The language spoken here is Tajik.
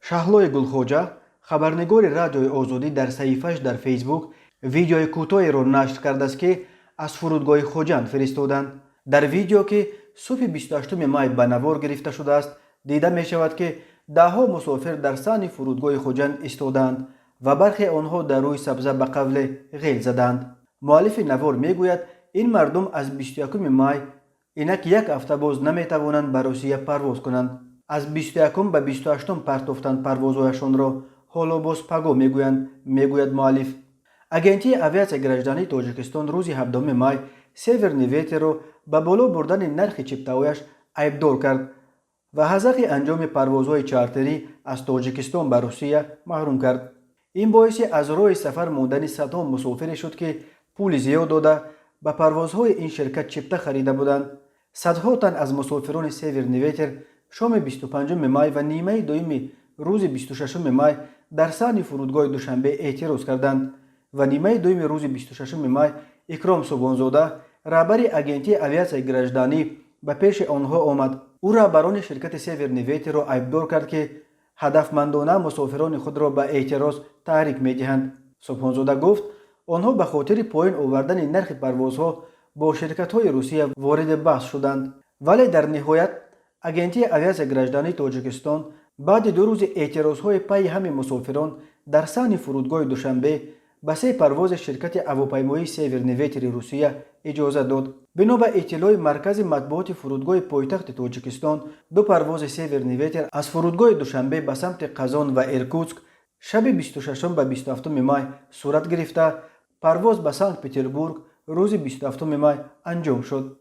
Шаҳлои Гулхоҷа, хабарнигори Радиои Озодӣ, дар саҳифааш дар Фейсбук видеои кӯтоҳеро нашр кардааст, ки аз фурудгоҳи Хоҷанд фиристоданд. Дар видео, ки субҳи 28 май ба навор гирифта шудааст, дида мешавад, ки даҳҳо мусофир дар саҳни фурудгоҳи Хоҷанд истодаанд ва бархе онҳо дар рӯи сабза ба қавле ғел задаанд. Муаллифи навор мегӯяд, ин мардум аз 21 май, инак як ҳафта боз, наметавонанд ба Русия парвоз кунанд. Аз 21 ба 28 партофтанд парвозҳояшонро, ҳоло боз паго мегӯянд, мегӯяд муаллиф. Агентии авиатсияи граждании Тоҷикистон рӯзи 17 май «Северный ветер»-ро ба боло бурдани нархи чиптаҳояш айбдор кард ва аз ҳаққи анҷоми парвозҳои чартерӣ аз Тоҷикистон ба Русия маҳрум кард. Ин боиси аз роҳи сафар мондани садҳо мусофире шуд, ки пули зиёд дода, ба парвозҳои ин ширкат чипта харида буданд. Садҳо тан аз мусофирони «Северный ветер» шоми 25 май ва нимаи дуюми рӯзи 26 май дар саҳни фурудгоҳи Душанбе эътироз карданд ва нимаи дуюми рӯзи 26 май Икром Субҳонзода, раҳбари Агентии авиатсияи гражданӣ, ба пеши онҳо омад. Ӯ раҳбарони ширкати «Северный ветер»-ро айбдор кард, ки ҳадафмандона мусофирони худро ба эътироз таҳрик медиҳанд. Субҳонзода гуфт, онҳо ба хотири поён овардани нархи парвозҳо бо ширкатҳои Русия вориди баҳс шуданд. Вале дар ниҳоят Агентии авиатсияи граждании Тоҷикистон баъди 2 рӯзи эътирозҳои пайи ҳами мусофирон дар саҳни фурудгоҳи Душанбе ба се парвози ширкати ҳавопаймоии «Северный ветер»-и Русия иҷоза дод. Бино ба иттилои маркази матбуоти фурудгоҳи пойтахти Тоҷикистон, ду парвози «Северный ветер» аз фурудгоҳи Душанбе ба самти Қазон ва Иркутск шаби 26 ба 27 май сурат гирифта, парвоз ба Санкт Петербург рӯзи 27 май анҷом шуд.